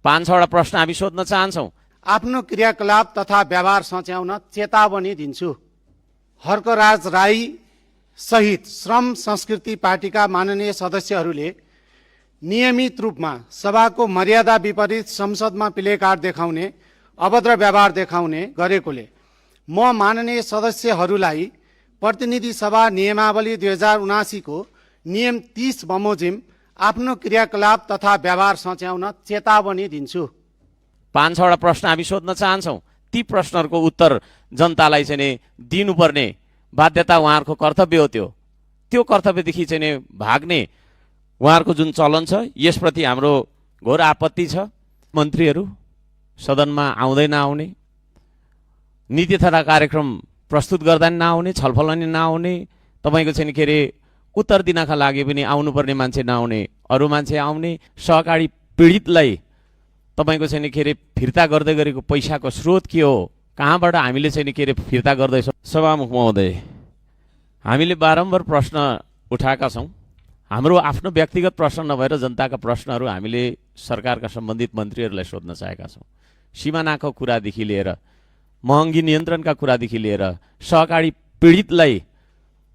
5-6वटा प्रश्न हामी सोध्न चाहन्छौँ। आफ्नो क्रियाकलाप तथा व्यवहार सच्याउन चेतावनी दिन्छु। हर्कराज राई सहित श्रम संस्कृति पार्टीका माननीय सदस्यहरूले नियमित रूपमा सभाको मर्यादा विपरीत संसदमा प्ले कार्ड देखाउने, अभद्र व्यवहार देखाउने गरेकोले म माननीय सदस्यहरूलाई प्रतिनिधि सभा नियमावली 2079 को नियम 30 बमोजिम आफ्नो क्रियाकलाप तथा व्यवहार सच्याउन चेतावनी दिन्छु। 5-6वटा प्रश्न हामी सोध्न चाहन्छौँ। ती प्रश्नहरूको उत्तर जनतालाई चाहिँ दिनुपर्ने बाध्यता उहाँहरूको कर्तव्य हो। त्यो कर्तव्यदेखि चाहिँ भाग्ने उहाँहरूको जुन चलन छ, यसप्रति हाम्रो घोर आपत्ति छ। मन्त्रीहरू सदनमा आउँदै नआउने, नीति तथा कार्यक्रम प्रस्तुत गर्दा नि नआउने, छलफल नि नआउने, तपाईँको चाहिँ के अरे उत्तर दिनका लागि पनि आउनुपर्ने मान्छे नआउने, अरू मान्छे आउने, सहकारी पीडितलाई तपाईँको चाहिँ के अरे फिर्ता गर्दै गरेको पैसाको स्रोत के हो, कहाँबाट हामीले चाहिँ के अरे फिर्ता गर्दैछौँ। सभामुख महोदय, हामीले बारम्बार प्रश्न उठाएका छौँ। हाम्रो आफ्नो व्यक्तिगत प्रश्न नभएर जनताका प्रश्नहरू हामीले सरकारका सम्बन्धित मन्त्रीहरूलाई सोध्न चाहेका छौँ। सिमानाको कुरादेखि लिएर, महँगी नियन्त्रणका कुरादेखि लिएर, सहकारी पीडितलाई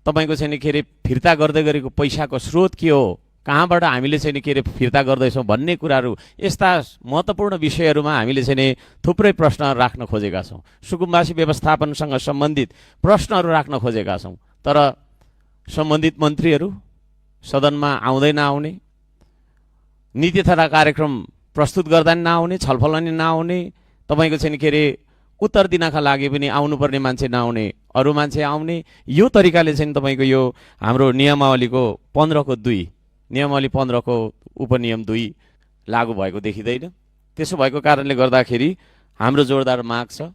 तपाईँको चाहिँ के अरे फिर्ता गर्दै गरेको पैसाको स्रोत के हो, कहाँबाट हामीले चाहिँ के अरे फिर्ता गर्दैछौँ भन्ने कुराहरू, यस्ता महत्त्वपूर्ण विषयहरूमा हामीले चाहिँ थुप्रै प्रश्नहरू राख्न खोजेका छौँ। सुकुम्बासी व्यवस्थापनसँग सम्बन्धित प्रश्नहरू राख्न खोजेका छौँ। तर सम्बन्धित मन्त्रीहरू सदनमा आउँदै नआउने, नीति तथा कार्यक्रम प्रस्तुत गर्दा नि नआउने, छलफल नि नआउने, तपाईँको चाहिँ के अरे उत्तर दिनका लागि पनि आउनुपर्ने मान्छे नआउने, अरू मान्छे आउने, यो तरिकाले चाहिँ तपाईँको यो हाम्रो नियमावलीको 15(2), नियमावली 15 को उपनियम 2 लागू भएको देखिँदैन। त्यसो भएको कारणले गर्दाखेरि हाम्रो जोरदार माग छ,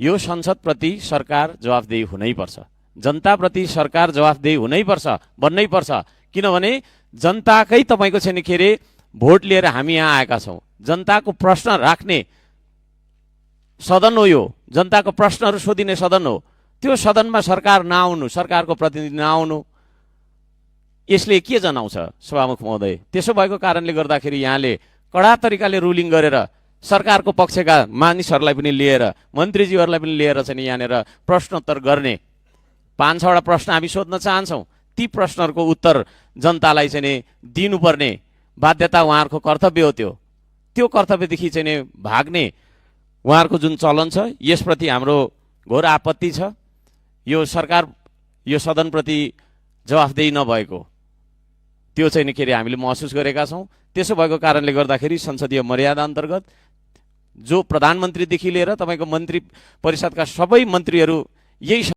यो संसदप्रति सरकार जवाफदेही हुनैपर्छ, जनताप्रति सरकार जवाफदेही हुनैपर्छ, बन्नैपर्छ। किनभने जनताकै तपाईँको चाहिँ के अरे भोट लिएर हामी यहाँ आएका छौँ। जनताको प्रश्न राख्ने सदन हो यो, जनताको प्रश्नहरू सोधिने सदन हो। त्यो सदनमा सरकार नआउनु, सरकारको प्रतिनिधि नआउनु, यसले के जनाउँछ सभामुख महोदय? त्यसो भएको कारणले गर्दाखेरि यहाँले कडा तरिकाले रुलिङ गरेर सरकारको पक्षका मानिसहरूलाई पनि लिएर, मन्त्रीज्यूहरूलाई पनि लिएर चाहिँ यहाँनिर प्रश्नोत्तर गर्ने 5-6वटा प्रश्न हामी सोध्न चाहन्छौँ। ती प्रश्नहरूको उत्तर जनतालाई चाहिँ दिनुपर्ने बाध्यता उहाँहरूको कर्तव्य हो। त्यो कर्तव्यदेखि चाहिँ भाग्ने उहाँहरूको जुन चलन छ, यसप्रति हाम्रो घोर आपत्ति छ। यो सरकार, यो सदनप्रति जवाफदेही नभएको त्यो चाहिँ के अरे हामीले महसुस गरेका छौँ। त्यसो भएको कारणले गर्दाखेरि संसदीय मर्यादा अन्तर्गत जो प्रधानमन्त्रीदेखि लिएर तपाईँको मन्त्री परिषदका सबै मन्त्रीहरू यही